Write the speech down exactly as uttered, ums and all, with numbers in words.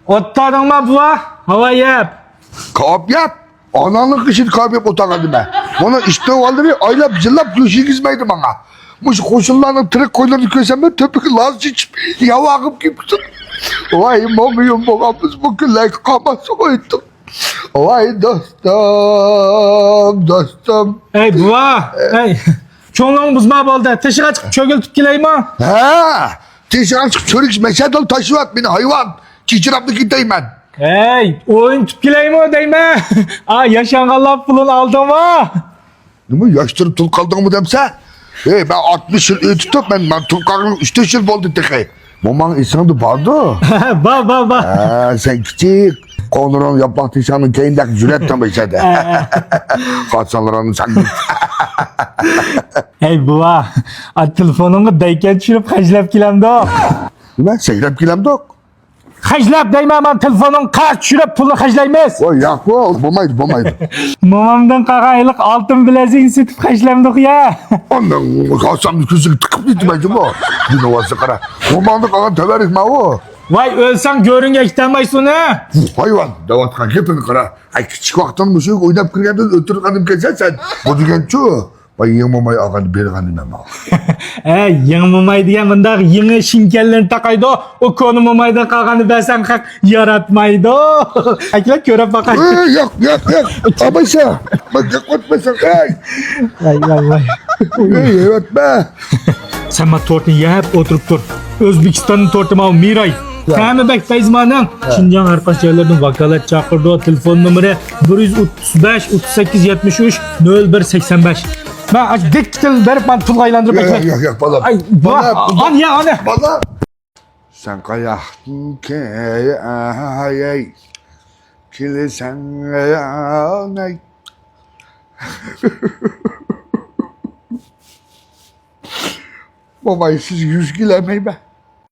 ئوتتادىڭما بوۋا؟ ھاۋا يەپ. كاۋاپ يەپ. ئاناڭنىڭ قېشىدا كاۋاپ يەپ ئولتۇرغان نېمە؟ مانا ئىشتىن ئالدىرى ئايلاپ يىللاپ گۆش يېگۈزمەيدۇ ماڭا. مۇشۇ قوشنىلارنىڭ تىرىك قويلىرىنى كۆرسەممۇ تۆپىگە لاز چېچىپ ياۋا ئېغىپ كېلىپتۇ. ۋاي مومىيىم بولغان بىز بۇ كۈنلەرگە قالماس ئويتتۇق. ۋاي دوستۇم، دوستۇم. ئەي بوۋا، ئەي، كۆڭلۈڭ بۇزما بولدى. تېشىغا چىقىپ چۆگۈلتۈپ كېلەيمۇ؟ ھە، تېشىغا چىقىپ چۆرۈك مەشەدىل تاشلىۋەت مېنى ھايۋان. چېچىراپلا كېتەيمەن. ئەي، ئوينىتىپ كېلەيمۇ دەيمەن. ئا، ياشانغانلار پۇلىنى ئالدىڭمۇ؟ نېمە، ياشتۇرۇپ تۇل قالدىڭمۇ دەمسە؟ ھەي، مەن ئاتمىش يىل ئۆي تۇتۇپ، مەن، مەن تۇل قالغىنىم ئۈچ تۆت يىل بولدى تېخى. موماڭ ئېسىڭدە باردۇ؟ بار، بار، بار. ھە، سەن كىچىك قوڭۇرۇڭ ياپراق تېشىڭنى كەينىدەك يۈرەتتىڭ بەيسەدە. ھە، ھە. قاچانلىرىڭنى سەن. ھەي، بوۋا، ئا، تېلېفونۇڭغا دەيكەن چۈشۈرۈپ خەجلەپ كېلەمدۇق؟ نېمە، سەگرەپ كېلەمدۇق؟ خەجلەپ دەيمەن، مانا تېلېفونۇڭغا قەرز چۈشۈرۈپ پۇلنى خەجلەيمىز. ۋاي، ياق، بۇ، بولمايدۇ، بولمايدۇ. مومامدىن قالغان ھېلىقى ئالتۇن بىلەزىكنى سېتىپ خەجلەمدۇق يا. ئاندىن قالسام كۆزۈڭگە تىقىپ كېتىمەن جۇمۇ. بۇنى ۋاسى قارا. موماڭدىن قالغان تەۋەررۈك ماۋۇ. ۋاي، ئۆلسەڭ گۆرۈڭگە ئەكېتەلمەيسەن ھە. ھايۋان، دەۋاتقان گېپىنى قارا. ئەي، كىچىك ۋاقتىڭدا مۇشۇ يەردە ئويناپ كىرگەندە ئۆلتۈرگەن ئىكەنسەن سەن. بۇ دېگەنچۇ؟ ۋاي، يېڭى موماي ئالغاندا بېرىدىغان نېمە ماۋۇ؟ ئە، يېڭى موماي دېگەن مۇنداق يېڭى شىنكەنلىرىنى تاقايدۇ. ئۇ كونا مومايدىن قالغاننى بەرسەڭ خەق ياراتمايدۇ. ئەكلەپ كۆرۈپ باقاي. ئەي، ياق، ياق، ياق. ئابايسا، مەن گەپ قىلىۋاتمايسەن، ئەي. ۋاي، ۋاي، ۋاي. ئەي، يەۋەتمە. سەن ما تورتنى يەپ ئولتۇرۇپ تۇر. ئۆزبېكىستاننىڭ تورتى ماۋۇ مىراي. تەمى بەك پەيزىمانەڭ. شىنجاڭ ھەر قايسى جايلاردىن ۋاكالەت چاقىرىدۇ. تېلېفون نومۇرى بىر يۈز ئوتتۇز بەش، ئوتتۇز سەككىز، يەتمىش ئۈچ، نۆل بىر، سەكسەن بەش. مەن ئاشۇ دىكتىل بېرىپ، مانا پۇلغا ئايلاندۇرۇپ ياق، ئەكىلەي. ياق، ياق، بالام. ئاي، بالا، ئان يا، ئانى. بالا. سەن قاياقتىن كېلىسەن، ئەي؟ موماي، سىزگە يۈز كېلەلمەيمەن.